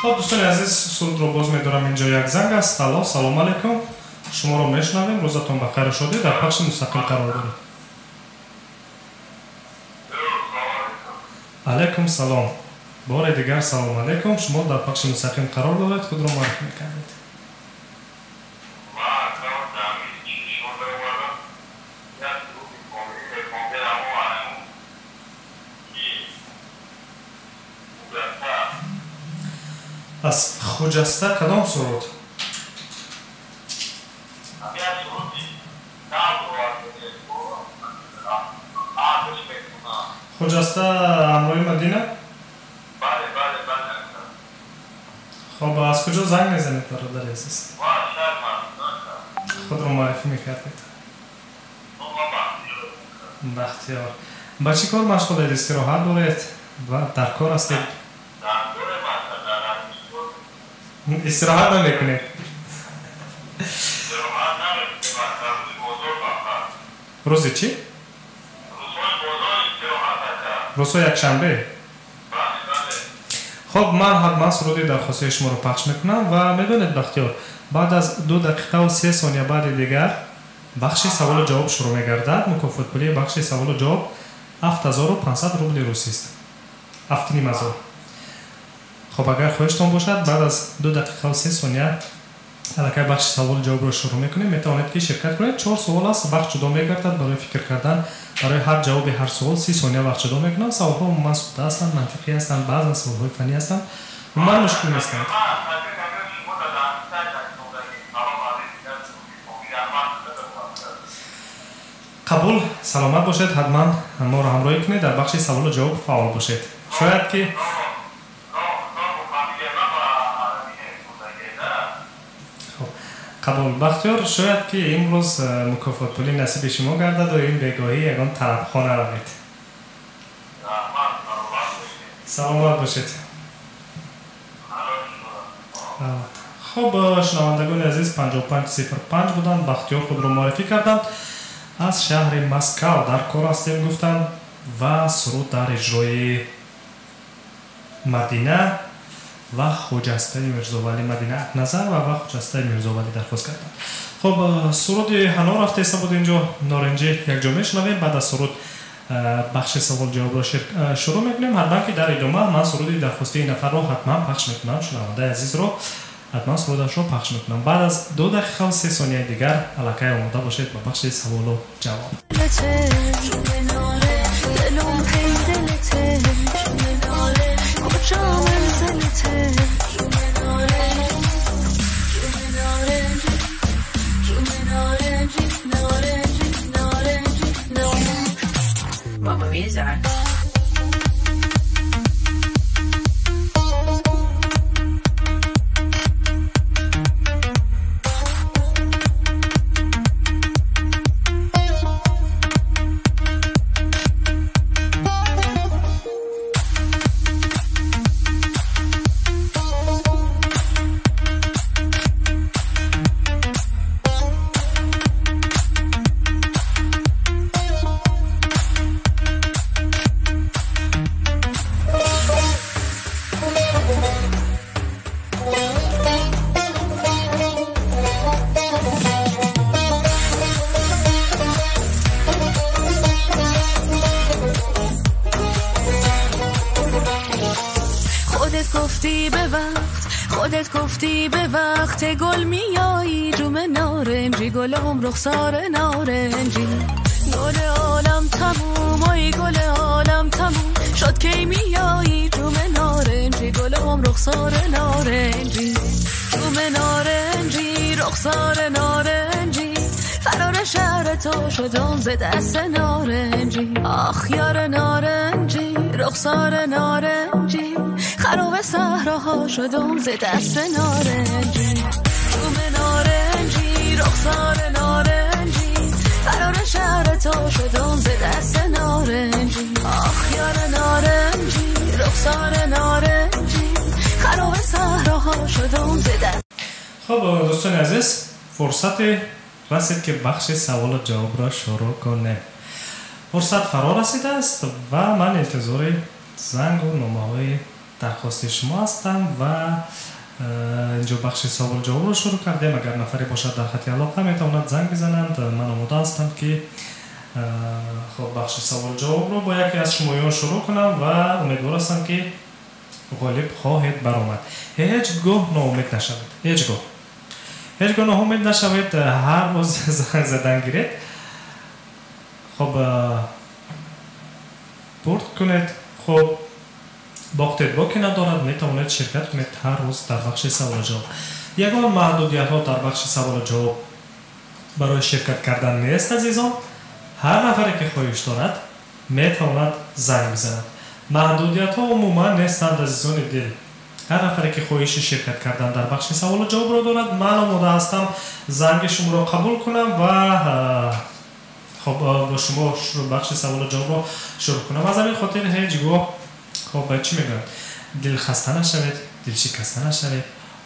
Хоб, дӯстони азиз, сурудро боз медорам. Инҷо як занг аст. Алло, салом алейкум, шуморо мешунавем. Рӯзатон ба хайру шодӣ, дар пахши мустақим қарор доред. Алейкум салом, бори дигар салом алейкум. Шумо дар пахши мустақим қарор доред, худро муаррифӣ мекардед. Аз Хуҷаста кадом суруд? Хуҷаста ҳамроҳи Мадина? Хоб, аз куҷо занг мезанед, бародари азиз? Худро муаррифӣ мекардед. Бахтиёр. Ба чӣ кор машғулед? Истироҳат доред ва дар кор ҳастед? Истироҳат намекунед? Рӯзи чӣ? Рӯзҳои якшанбе? Хоб, ман ҳатман суруди дархостии шуморо пахш мекунам ва медонед, Бахтиёр, баъд аз 2 дақиқаву 3 сония баъди дигар бахши саволу ҷавоб шурӯъ мегардад. Мукофотпулии бахши саволу ҷавоб 7500 рубли русист, 7500. Хоб, агар хоҳиштон бошад, баъд аз 2 дақиқаву 3 сония аллакай бахши саволу ҷавобро шурӯъ мекунем, метавонед, ки ширкат кунед. Чор суол аст, вақт ҷудо мегардад барои фикр кардан. Барои ҳар ҷавоби ҳар суол 30 сония вақт ҷудо мекунам. Саволҳо умуман содда ҳастанд, мантиқӣ ҳастанд, баъзан саволҳои фаннӣ ҳастанд, умуман мушкил нестанд. Қабул, саломат бошед. Ҳатман моро ҳамроҳӣ кунед, дар бахши саволу ҷавоб фаъол бошед. Шояд ки қабул, Бахтиёр, шояд ки имрӯз мукофотпулӣ насиби шумо гардаду ин бегоҳӣ ягон тарабхона равед. Саломат бошед. Хуб, шунавандагони азиз, 5505 буданд. Бахтиёр худро муаррифӣ карданд, аз шаҳри Москав, дар кор ҳастем гуфтанд ва суруд дар иҷрои Мадина ва Хуҷастаи Мирзовалӣ, Мадина Акназарова ва Хуҷастаи Мирзовалӣ дархост карданд. Хуб, суруди ҳано рафтеса буд инҷо норинҷӣ, якҷо мешунавем. Баъд аз суруд бахши савол ҷавобро шурӯъ мекунем. Ҳатман ки дар идома ман суруди дархостии нафарро ҳатман пахш мекунам, шунавандаи азизро ҳатман сурудашро пахш мекунам. Баъд аз 2 дақиқаву 3 сонияи дигар аллакай омода бошед ба бахши саволу ҷавоб. دلم هی دلته، کجا منزلته؟ جون نارنجی، جون نارنجی، نارنجی، نارنجی، نارنجی. بابا بيزعل. خودت گفتی به وقت، خودت گفتی به وقت گل میایی جوم نارنجی، گلم رخسار نارنجی. گل عالم تموم، ای گل عالم تموم شد، کی میایی جوم نارنجی، گلم رخسار نارنجی. جوم نارنجی، رخسار نارنجی، فرار شهر تو شدم ز دست نارنجی. آخ یار نارنجی، رخسار نارنجی، خراب صحراها شدم ز دست نارنجی. جوم نارنجی، رخسار نارنجی، فرار شهر تو شدم ز دست نارنجی. آخ یار نارنجی، رخسار نارنجی، خراب صحراها شدم ز دست Хуб, дӯстони азиз, фурсате расид, ки бахши саволу ҷавобро шурӯъ кунем. Фурсат фаро расидааст ва ман интизори зангу номаҳои дархости шумо ҳастам ва инҷо бахши савол ҷавобро шурӯъ кардем. Агар нафаре бошад дар хати алоқа, метавонад занг бизананд. Ман омода ҳастам, ки хоб бахши савол ҷавобро бо яке аз шумоён шурӯъ кунам ва умедвор ҳастам, ки ғолиб хоҳед баромад. Ҳеҷ гоҳ ноумед нашавед, ҳеҷ гоҳ, ҳеҷ гоҳ ноумед нашавед, ҳар рӯз занг задан гиред. Хоб, бурд кунед, хоб бохтед, боке надорад, метавонед ширкат кунед ҳар рӯз дар бахши саволу ҷавоб. Ягон маҳдудиятҳо дар бахши саволу ҷавоб барои ширкат кардан нест, азизон. Ҳар нафаре ки хоҳиш дорад, метавонад занг бизанад. Маҳдудиятҳо умуман нестанд, азизони дил. Ҳар нафаре ки хоҳиши ширкат кардан дар бахши саволу ҷавобро дорад, ман омода ҳастам занги шуморо қабул кунам ва хоб бо шумо бахши саволу ҷавобро шурӯъ кунам. Аз ҳамин хотир ҳеҷ гоҳ, хоб, чӣ мегӯянд, дилхаста нашавед, дилшикаста нашавед,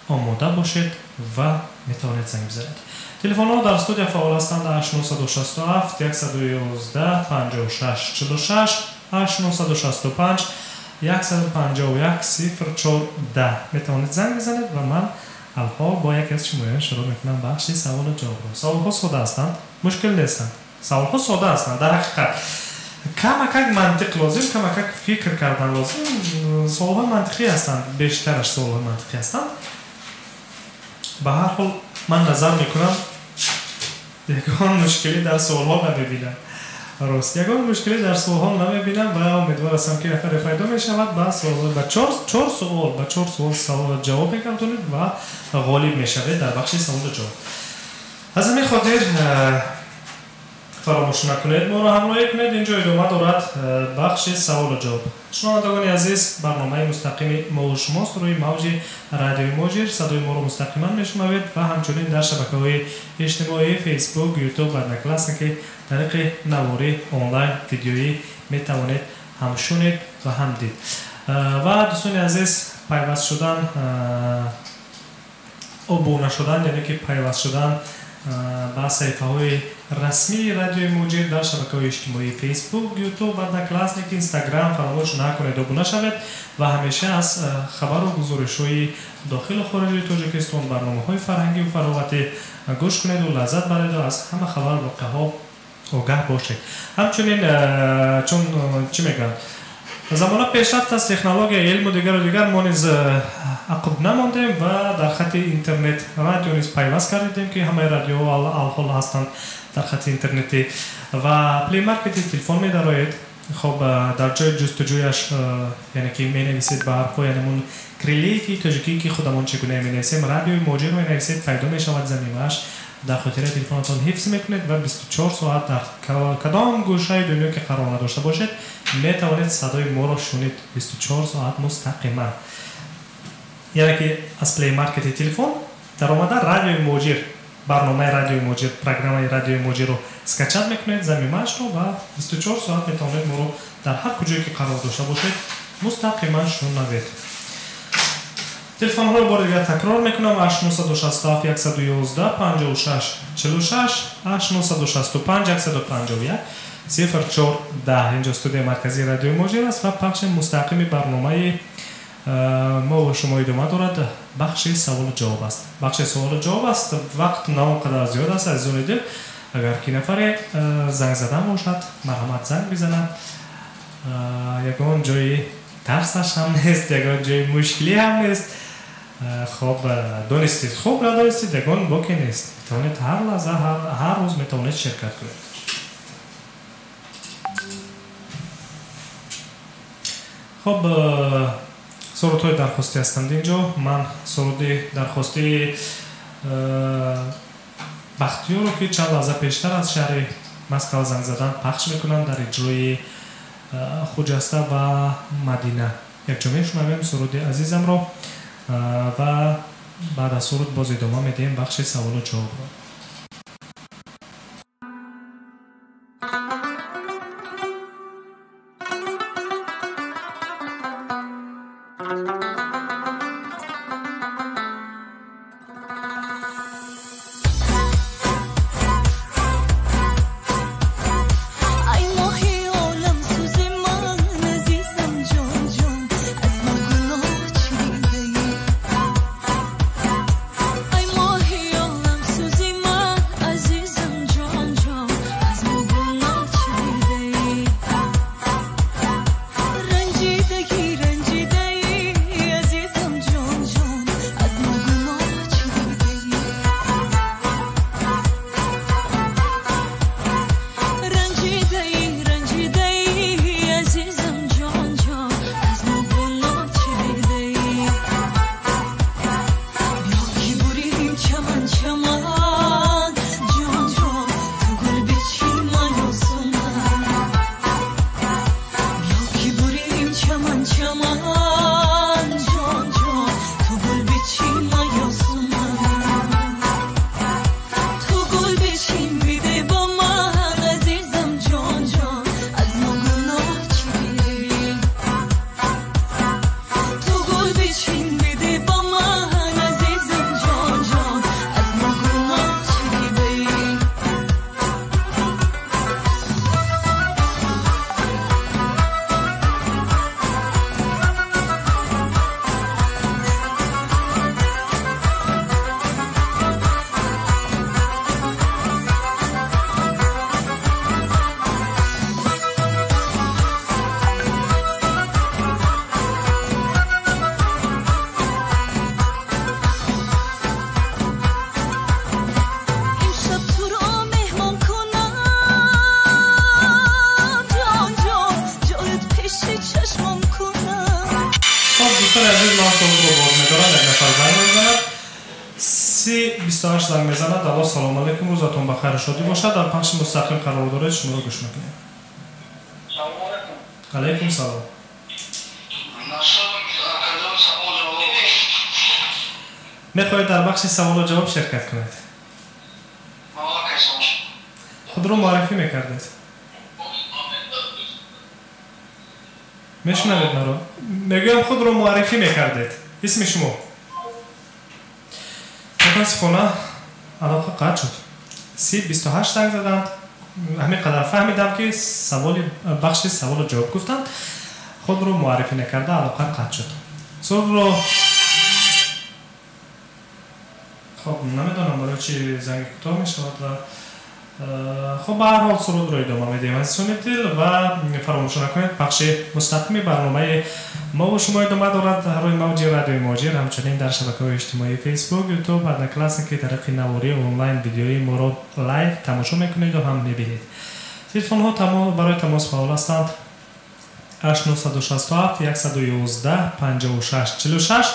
омода бошед ва метавонед занг бизанед. Телефонҳо дар студия фаъол ҳастанд: 8967 111 56 46, 8965 151 04 10. Метавонед занг бизанед ва ман алҳол бо яке аз шумоён шурӯъ мекунам бахши саволу ҷавобро. Саволҳо сода ҳастанд, мушкил нестанд, саволҳо сода ҳастанд. Дар ҳақиқат камакак мантиқ лозим, камакак фикр кардан лозим. Саволҳои мантиқӣ ҳастанд, бештараш саволҳои мантиқӣ ҳастанд. Ба ҳар ҳол, ман назар мекунам, ягон мушкилӣ дар саволҳо намебинам. Рост, ягон мушкилӣ дар саволҳо намебинам ва умедвор ҳастам, ки нафаре пайдо мешавад, ба савол, ба чор суол, ба чор суол савол ҷавоб мегардонед ва ғолиб мешавед дар бахши саволу ҷавоб. Аз ҳамин хотир фаромӯш накунед, моро ҳамроҳӣ кунед. Инҷо идома дорад бахши саволу ҷавоб. Шунавандагони азиз, барномаи мустақими мову шумост рӯи мавҷи радиои Муҳоҷир. Садои моро мустақиман мешунавед ва ҳамчунин дар шабакаҳои иҷтимоӣ Фейсбук, Ютуб ва Одноклассники тариқи наворӣ онлайн видеоӣ метавонед ҳам шунед ва ҳам дид. Ва дӯстони азиз, пайваст шудан, обуна шудан, яъне ки пайваст шудан ба саҳифаҳои расмии радиои Муҳоҷир дар шабакаҳои иҷтимоии Фейсбук, Ютуб, Одноклассники, Инстаграм фаромӯш накунед, обуна шавед ва ҳамеша аз хабару гузоришҳои дохилу хориҷи Тоҷикистон, барномаҳои фарҳангию фароғатӣ гӯш кунеду лаззат бареду аз ҳама хабару воқеаҳо огаҳ бошед. Ҳамчунин, чун, чӣ мегӯянд, замона пешрафт аст, технология, илму дигару дигар, мо низ ақиб намондем ва дар хати интернет радио низ пайваст кардидем, ки ҳамаи радиоҳо алҳол ҳастанд дар хати интернетӣ. Ва Play Маркети телефон медароед, хоб, дар ҷои ҷустуҷӯяш, яъне ки менависед ба ҳарфҳои янамун кириллики тоҷикӣ, ки худамон чӣ гуна менависем, радиои Муҳоҷир менависед, пайдо мешавад замимааш. Дар хотираи телефонатон ҳифз мекунед ва 24 соат дар кадом гӯшаи дунё ки қарор надошта бошед, метавонед садои моро шунид 24 соат мустақиман. Яъне ки аз Play Маркети телефон даромада, радиои Муҳоҷир, барномаи радиои Муҳоҷир, программаи радиои Муҳоҷирро скачать мекунед, замимаашро, ва 24 соат метавонед моро дар ҳар куҷое ки қарор дошта бошед, мустақиман шунавед. Телефонҳоро бори дигар такрор мекунам: 8967 111 56 46, 8965 151 04 10. Инҷо студияи марказии радиои Муҳоҷир аст ва пахши мустақими барномаи мо бо шумо идома дорад. Бахши саволу ҷавоб аст, бахши саволу ҷавоб аст. Вақт на он қадар зиёд аст, азизони дил. Агар ки нафаре занг задан бошад, марҳамат, занг бизанад. Ягон ҷои тарсаш ҳам нест, ягон ҷои мушкилӣ ҳам нест. Хоб, донистед хуб, надонистед ягон боке нест, метавонед ҳар лаҳза, ҳар рӯз метавонед ширкат кунед. Хоб, сурудҳои дархостӣ ҳастанд инҷо. Ман суруди дархостии Бахтиёрро, ки чанд лаҳза пештар аз шаҳри Москва занг задан, пахш мекунам дар иҷрои Хуҷаста ва Мадина. Якҷо мешунавем суруди азизамро ва баъд аз суруд боз идома медиҳем бахши саволу ҷавобро. Ай моҳи олам, сӯзи ман, азизам, ҷон ҷон, аз ман гуноҳ. 3028 занг мезанад. Алло, салом алейкум, рӯзатон ба хайру шодӣ бошад. Дар пахши мустақим қарор доред, шуморо гӯш мекунем. Алейкум салом. Мехоҳед дар бахши саволу ҷавоб ширкат кунед? Худро муаррифӣ мекардед? Мешунавед маро? Мегӯям, худро муаррифӣ мекардед. Исми шумо? Мутаассифона, алоқа қатъ шуд. 3028 занг заданд. Ҳамин қадар фаҳмидам, ки саволи бахши саволу ҷавоб гуфтанд. Худро муаррифӣ накарда алоқа қатъ шуд. Сурудро хоб, намедонам, барои чи занги кӯтоҳ мешавад ва хоб, ба ҳар ҳол сурудро идома медиҳем, азизони дил, ва фаромӯш накунед, пахши мустақими барномаи мо шумо идома дорад дар рӯи мавҷи радиои Муҳоҷир, ҳамчунин дар шабакаҳои иҷтимоии Фейсбук, Ютуб, Одноклассники тариқи навории онлайн видеои моро лайв тамошо мекунеду ҳам мебинед. Телефонҳо барои тамос фаъол ҳастанд: 8967 111 56 46,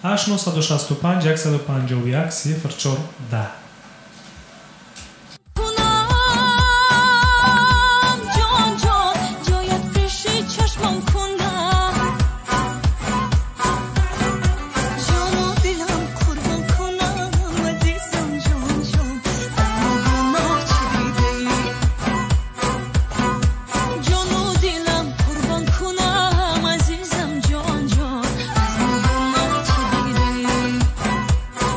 8965 151 04 10. Ҷон, ҷон, ҷоят пеши чашмам кунам, ҷону дилам қурбон кунам, азизам, ҷон, ҷон, аз мо гуноҳ чӣ дидаӣ? Ҷону дилам қурбон кунам, азизам, ҷон, ҷон, аз мо гуноҳ чӣ дидаӣ?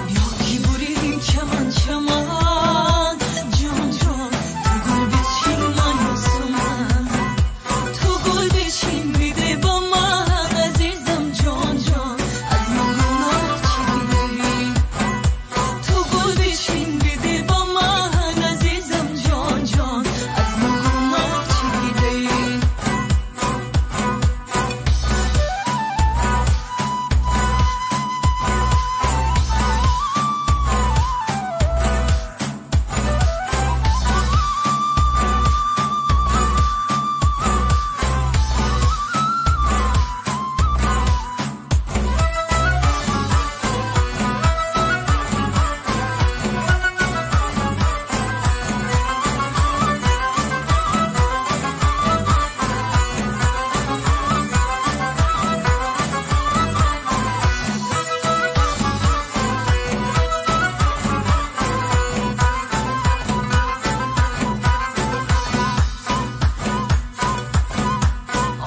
Биё ки буридим чаман, чаман, ҷон, ҷон, ту гул бичин, ман ёсуман, ту гул бичин, биде ба ман, азизам, ҷон, ҷон, аз мо гуноҳ чӣ дидаӣ? Ту гул бичин, биде ба ман, азизам, ҷон, ҷон, аз мо гуноҳ чӣ дидаӣ?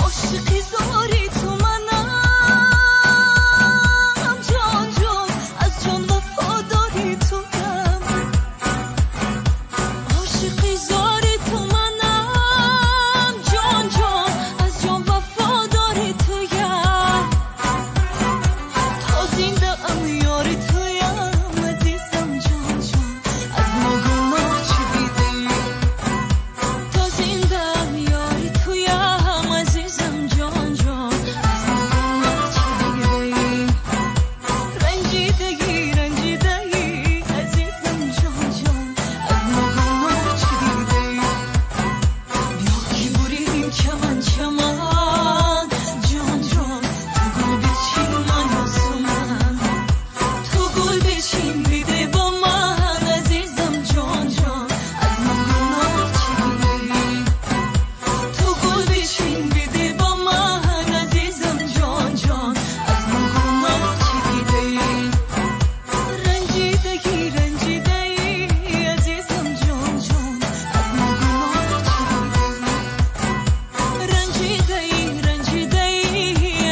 Ошиқи зори ту манам, ҷон, ҷон, аз ҷон вафодори туям. Ошиқи зори ту манам, ҷон, ҷон, аз ҷон вафодори туям. То зиндаам ёри туям, азизам, ҷон, ҷон, аз мо гуноҳ чӣ дидаӣ? То зиндаам ёри туям, азизам, ҷон, ҷон, аз мо гуноҳ чӣ дидаӣ? Ранҷидаӣ, ранҷидаӣ, азизам, ҷон, ҷон, аз мо гуноҳ чӣ дидаӣ? Биё ки буридим чаман, чаман, ҷон, ҷон, ту гул бичин, ман ёсуман, ту гул бичин, биде ба ман, азизам, ҷон, ҷон, аз мо гуноҳ чӣ дидаӣ? Ту гул бичин, биде ба ман, азизам, ҷон, ҷон, аз мо гуноҳ чӣ дидаӣ? Ранҷидаӣ, ранҷидаӣ, азизам, ҷон, ҷон, аз мо гуноҳ чӣ дидаӣ? Ранҷидаӣ, ранҷидаӣ,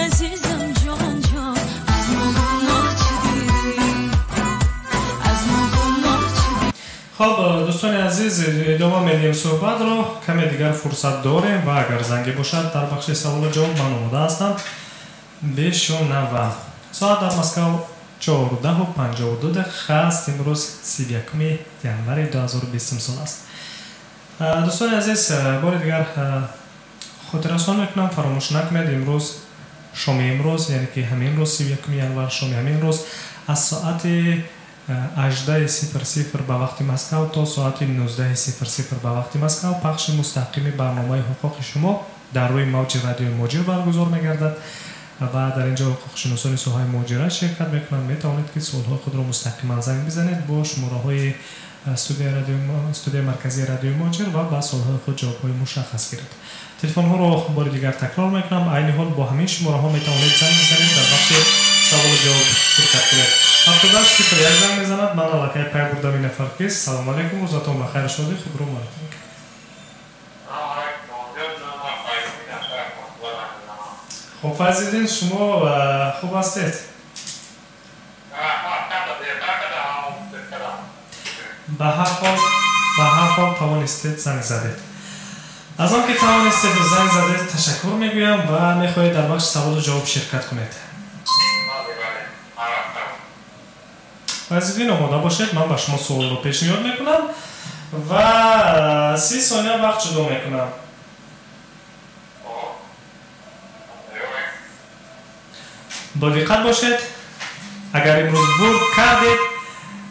азизам, ҷон, ҷон, аз мо гуноҳ чӣ дидаӣ? Аз мо гуноҳ чӣ дидаӣ? Хоб, дӯстони азиз, идома медиҳем суҳбатро. Каме дигар фурсат дорем ва агар занге бошад дар бахши саволу ҷавоб, ман омода ҳастам бишунавам. Соат дар Москав 14:52 дақиқа аст. Имрӯз 31 январи 2020 сол аст. Дӯстони азиз, бори дигар хотиррасон мекунам, фаромӯш накунед, имрӯз, шоми имрӯз, яъне ки ҳамин рӯз, 31 январ, шоми ҳамин рӯз аз соати 18:00 ба вақти Москав то соати 19:00 ба вақти Москав пахши мустақими барномаи «Ҳуқуқи шумо» дар рӯи мавҷи радиои Муҳоҷир баргузор мегардад. Ва дар ин ҷо ҳуқуқшиносони соҳаи муҳоҷират ширкат мекунанд. Метавонед, ки суолҳои худро мустақиман занг бизанед бо шумораҳои студияи марказии радиои Муҳоҷир ва ба суолҳои худ ҷавобҳои мушаххас гиред. Телефонҳоро бори дигар такрор мекунам. Айни ҳол бо ҳамин шумораҳо метавонед занг бизанед, дар бахши саволу ҷавоб ширкат кунед. 7801 занг мезанад. Ман аллакай пай бурдам, ин нафар кист. Салому алайкум, рӯзатон ба хайр, шодӣ, худро муаррифӣ мекунед. Хуб, Файзиддин, шумо хуб ҳастед? Ба ҳар ҳол тавонистед занг задед. Аз он ки тавонистед занг задед, ташаккур мегӯям ва мехоҳед дар бахши саволу ҷавоб ширкат кунед. Файзиддин, омода бошед, ман ба шумо суолро пешниҳод мекунам ва 30 сония вақт ҷудо мекунам. Бо диққат бошед. Агар имрӯз бурд кардед,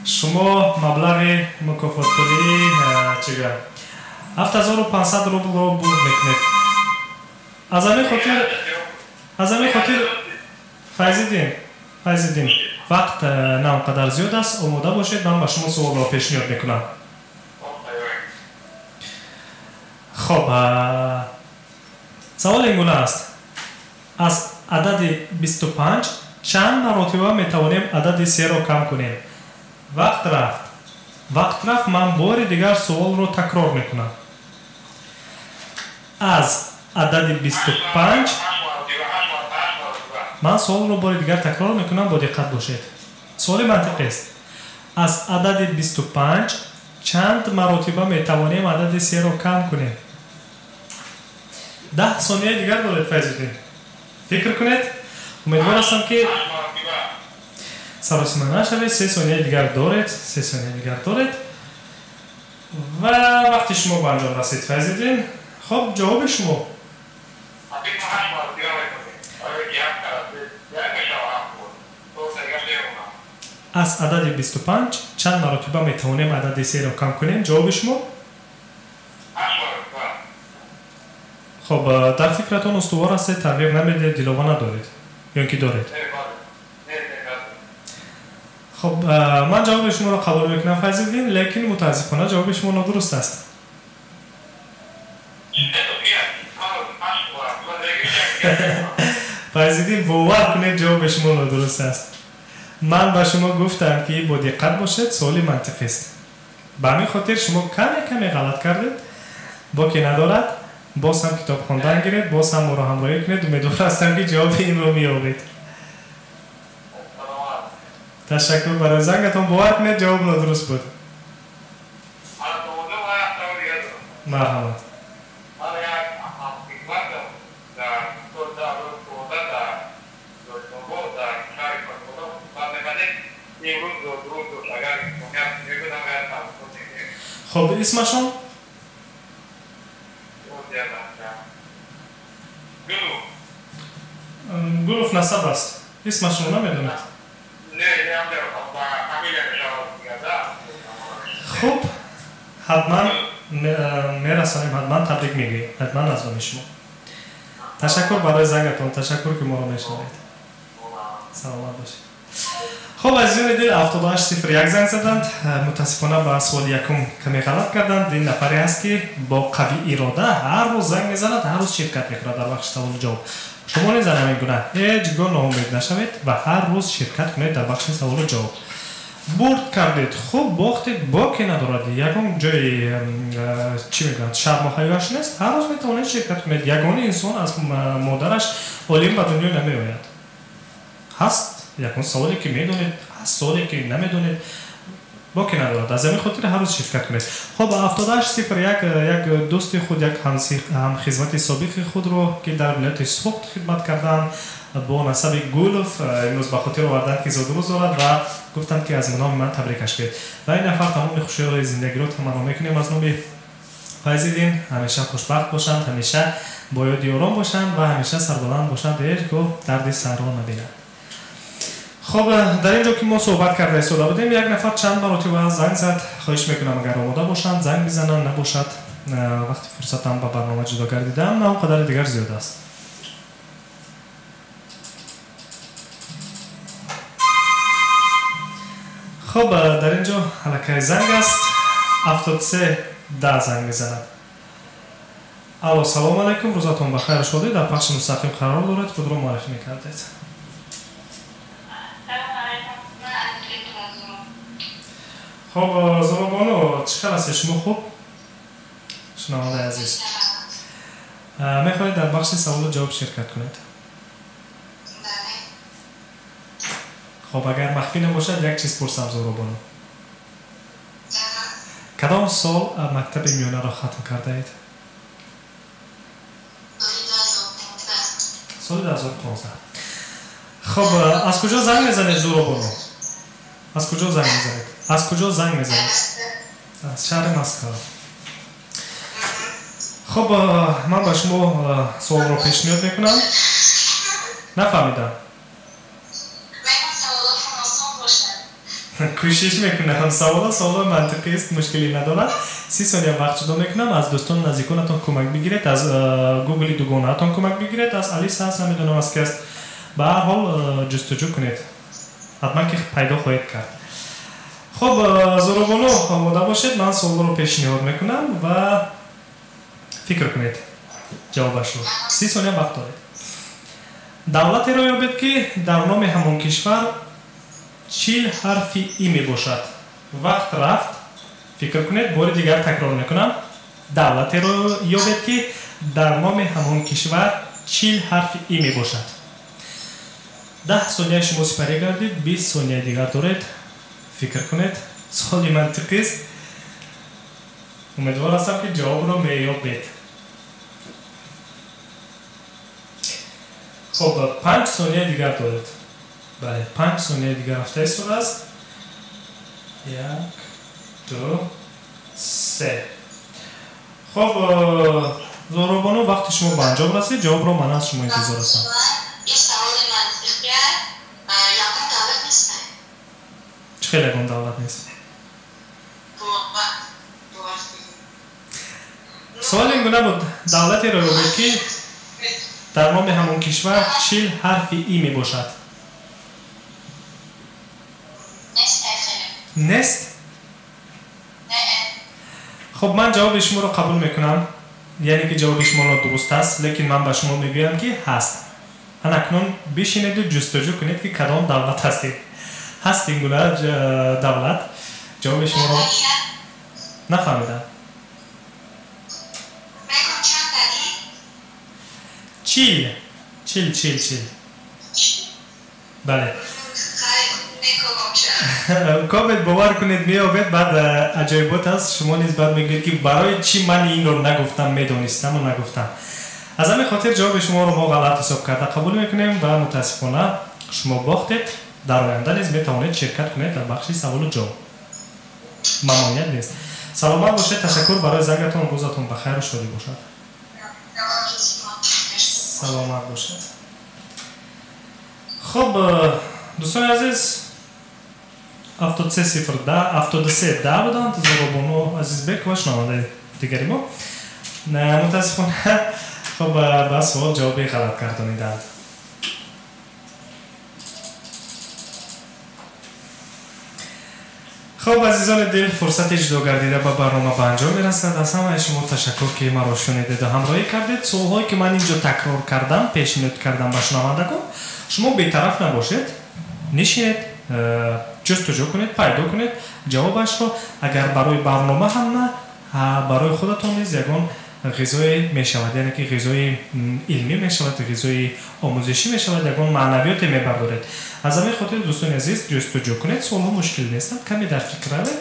шумо маблағи мукофотпулии чӣ гӯям, 7500 рублро бурд мекунед. Аз ҳамин хотир Файзиддин, вақт на он қадар зиёд аст, омода бошед, ман ба шумо суолро пешниҳод мекунам. Хоб, савол ин гуна аст: аз адади 25 чанд маротиба метавонем адади 3-ро кам кунем? Вақт рафт. Вақт рафт, ман бори дигар суолро такрор мекунам. Аз адади 25 ман суолро бори дигар такрор мекунам, бо диққат бошед. Суоли мантиқист. Аз адади 25 чанд маротиба метавонем адади 3-ро кам кунем? 10 сонияи дигар доред, Файзиддин. Фикр кунед. Умедвор ҳастам, ки саросима нашавед. 3 сонияи дигар доред, 3 сонияи дигар доред ва вақти шумо ба анҷом расид, Файзиддин. Хоб, ҷавоби шумо? Аз адади 25 чанд маротиба метавонем адади 3-ро кам кунем? Ҷавоби шумо? Хоб, дар фикратон устувор ҳастед, тағйир намедиҳед, дилова надоред ё ки доред? Хоб, ман ҷавоби шуморо қабул мекунам, Файзиддин, лекин мутаассифона ҷавоби шумо нодуруст аст. Файзиддин, бовар кунед, ҷавоби шумо нодуруст аст. Ман ба шумо гуфтам, ки бо диққат бошед, суоли мантиқист. Ба ҳамин хотир шумо каме ғалат кардед, боке надорад. Боз ҳам китоб хондан гиред, боз ҳам моро ҳамроҳӣ кунед. Умедвор ҳастам, ки ҷавоби инро меёбед. Ташаккур барои зангатон. Бовар кунед, ҷавоб нодуруст буд. Марҳамат. Хоб, исмашон? Гулов насаб аст. Исмашонро намедонед? Хуб, ҳатман мерасонем, ҳатман табрик мегӯем, ҳатман аз номи шумо. Ташаккур барои зангатон, ташаккур, ки моро мешунавед. Саломат бошед. Хуб, азизони дил, 7801 занг заданд. Мутаассифона ба суоли якум каме ғалат карданд. Ин нафаре ҳаст, ки бо қавӣ ирода ҳар рӯз занг мезанад, ҳар рӯз ширкат мекунад дар бахши саволу ҷавоб. Шумо низ ҳамин гуна ҳеҷ гоҳ ноумед нашавед ва ҳар рӯз ширкат кунед дар бахши саволу ҷавоб. Бурд кардед, хуб, бохтед, боке надорад. Ягон ҷои чӣ мегӯянд, шарму ҳаёаш нест. Ҳар рӯз метавонед ширкат кунед. Ягони инсон аз модараш олим ба дунё намеояд. Ҳаст ягон саволе, ки медонед, ҳаст суоле, ки намедонед, боке надорад. Аз ҳамин хотир ҳар рӯз ширкат кунед. Хоб, 7801 як дӯсти худ, як ҳамхизмати собиқи худро, ки дар вилояти Суғд хидмат карданд, бо насаби Гулов, имрӯз ба хотир оварданд, ки зодрӯз дорад ва гуфтанд, ки аз номи ман табрикаш кунед. Ва ин нафар тамоми хушиҳои зиндагиро таманно мекунем аз номи Файзиддин. Ҳамеша хушбахт бошанд, ҳамеша бо ёди ором бошанд ва ҳамеша сарбаланд бошанд, ҳеҷ гоҳ дарди сарро набинанд. Хоб, дар ин ҷо ки мо суҳбат карда истода будем, як нафар чанд маротиба занг зад. Хоҳиш мекунам, агар омода бошанд, занг бизананд, набошад, вақти фурсатам ба барнома ҷудо гардидам, на он қадари дигар зиёд аст. Хуб, дар ин ҷо аллакай занг аст. 73 10 занг мезанад. Алло, салом алайкум, рӯзатон ба хайр шодӣ, дар пахши мустақим қарор доред, худро муаррифӣ мекардед. Хуб, Зуробону, чӣ хел ҳастед шумо? Хуб, шунавандаи азиз, мехоҳед дар бахши саволу ҷавоб ширкат кунед? Хуб, агар махфӣ набошад, як чиз пурсам, Зуробону. Кадом сол мактаби миёнаро хатм кардаед? Соли 2015. Хуб, аз куҷо занг мезанед, Зуробону? Аз куҷо занг мезанед? Аз куҷо занг мезанед? Аз шаҳри Москва. Хуб, ман ба шумо суолро пешниҳод мекунам. Нафаҳмидам. Кӯшиш мекунам. Саволо саволои мантиқист, мушкилӣ надорад. 30 сония вақт ҷудо мекунам. Аз дӯстон наздиконатон кӯмак бигиред, аз гугли дугонаатон кӯмак бигиред, аз Алиса аст, намедонам аз ки аст. Ба ҳар ҳол ҷустуҷӯ кунед, ҳатман ки пайдо хоҳед кард. Хуб, Зуробону, омода бошед, ман суолро пешниҳод мекунам ва фикр кунед ҷавобашро. 30 сония вақт доред. Давлатеро ёбед, ки дар номи ҳамон кишвар 40 ҳарфи и мебошад. Вақт рафт, фикр кунед, бори дигар такрор мекунам. Давлатеро ёбед, ки дар номи ҳамон кишвар 40 ҳарфи и мебошад. 10 сонияи шумо сипарӣ гардид, 20 сонияи дигар доред. Фикр кунед, суоли мантиқист. Умедвор ҳастам, ки ҷавобро меёбед. Хуб, 5 сонияи дигар доред. Бале, 5 сонияи дигар рафта истодааст. 1, 2, 3. Хуб, Зуробону, вақти шумо ба анҷом расид, ҷавобро ман аз шумо интизор ҳастам. Чӣ хел ягон давлат нест? Суол ин гуна буд: давлатеро ёбед, ки дар номи ҳамон кишвар 40 ҳарфи и мебошад. Нест? Хуб, ман ҷавоби шуморо қабул мекунам, яъне ки ҷавоби шумо нодуруст аст, лекин ман ба шумо мегӯям, ки ҳаст. Анакнун бишинеду ҷустуҷӯ кунед, ки кадом давлат ҳастед. Ҳаст ин гуна давлат. Ҷавоби шуморо нафаҳмидам. 40, 40, 40, 40. Бале. Кобед, бовар кунед, меёбед, баъд аҷоибот аст. Шумо низ баъд мегӯед, ки барои чӣ ман инро нагуфтам, медонистаму нагуфтам. Аз ҳамин хотир ҷавоби шуморо мо ғалат ҳисоб карда қабул мекунем ва мутаассифона шумо бохтед. Дар оянда низ метавонед ширкат кунед дар бахши саволу ҷавоб. Мамоният нест. Саломат бошед, ташаккур барои зангатон, рӯзатон ба хайру шодӣ бошад. Саломат бошед. Хуб, дӯстони азиз, 73 0 10 73 10 буданд Зуробону Азизбекова, шунавандаи дигари мо. Мутаассифона, хуб, ба суол ҷавоби ғалат гардониданд. Хуб, азизони дил, фурсати ҷудо гардида ба барнома ба анҷом мерасад. Аз ҳамаи шумо ташаккур, ки маро шунидеду ҳамроҳӣ кардед. Суолҳое, ки ман инҷо такрор кардам, пешниҳод кардам ба шунавандагон, шумо бетараф набошед, нишинед, ҷустуҷӯ кунед, пайдо кунед ҷавобашро. Агар барои барнома ҳам на, барои худатон низ ягон ғизое мешавад, яъне ки ғизои илмӣ мешавад, ғизои омӯзишӣ мешавад, ягон маънавиёте мебардоред. Аз ҳамин хотир, дӯстони азиз, ҷустуҷӯ кунед, суолҳо мушкил нестанд, каме дар фикр равед.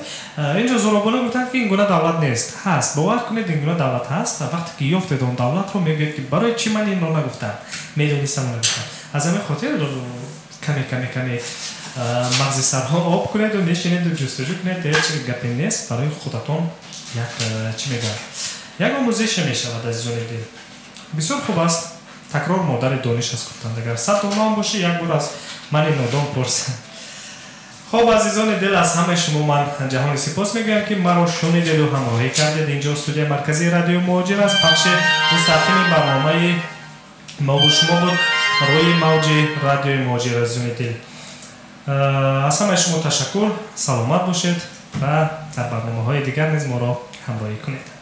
Инҷо Зуробону гуфтанд, ки ин гуна давлат нест. Ҳаст, бовар кунед, ин гуна давлат ҳаст. Вақте ки ёфтед он давлатро, мегӯед, ки барои чӣ ман инро нагуфтам, медонистаму нагуфтам. Аз ҳамин хотир каме каме каме мағзи сарҳо об кунеду нишинеду ҷустуҷӯ кунед. Ҳеҷ гапе нест, барои худатон як чӣ мегӯянд, як омӯзише мешавад, азизони дил. Бисёр хуб аст, такрор модари дониш аст, гуфтанд. Агар 100 дона бошӣ, як бор аз мани нодон пурс. Хуб, азизони дил, аз ҳамаи шумо ман ҷаҳони сипос мегӯям, ки маро шунидеду ҳамроҳӣ кардед. Инҷо студияи марказии радиои Муҳоҷир аст. Пахши мустақими барномаи мову шумо буд рӯи мавҷи радиои Муҳоҷир, азизони дил. Аз ҳамаи шумо ташаккур, саломат бошед ва дар барномаҳои дигар низ моро ҳамроҳӣ кунед.